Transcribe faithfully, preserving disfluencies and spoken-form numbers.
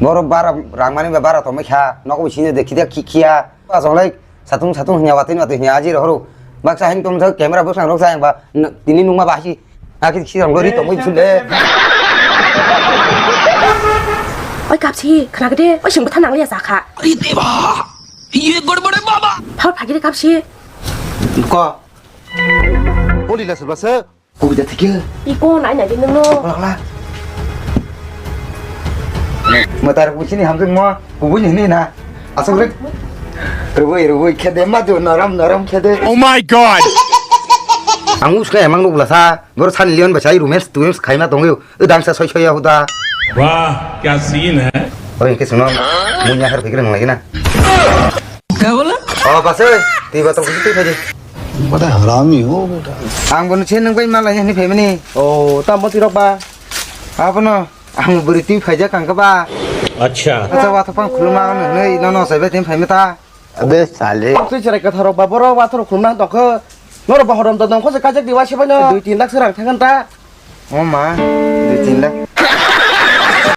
Borok bara rang mani ba bara tongmai kha, nogo bo sini de khidia khi khiya. Asonglai satung satung hinya watui watui hinya aji rohoro. Baksa hing tong thok camera bwsang rok jayang ba n-, tini nungma ba hasi. Aki si rang lori tongmai bisu le. Oi kapsi, khna gede, oi sing bwtha nang liya jakha. अरे देवा, ये गड़बड़ है बाबा। Phal phagiri kapsi. Ko. Uli la sulbasa. Kubui da thikhe. Iko nai nai di nungno. Kolak la. Matar kubui sini hamjwk mo. Kubui ni hini na. Asok rek. Rubui rubui khede ma jo naram naram khede. Oh my god. Ang uska emang nuk la sa. Bor san lion ba sai romance tu khaima tongyo. Udang sa soi soi ya huda. वाह, क्या सीन है। Oi ke suno. Munya har fikir nang lagi na. क्या बोला? Oh basoi. Ti ba tong kusi ti phaji. बड़ा हरामी हो बेटा। Ang bono chen nang bai malai ni phaimani. Oh, tam bo tirok ba. Abono ang buri twi phaijak ang khe ba. अच्छा। Acha wa thapang khuluma ang nai no no sai bai tin phaima ta. Abe sale. Twi cherai katharo ba boro wa tharo khuluma tong khe. Noro ba horom to dong kho se kajak di wa se bai no. Dui tin lakh se rang thangan ta. O ma, dui tin lakh.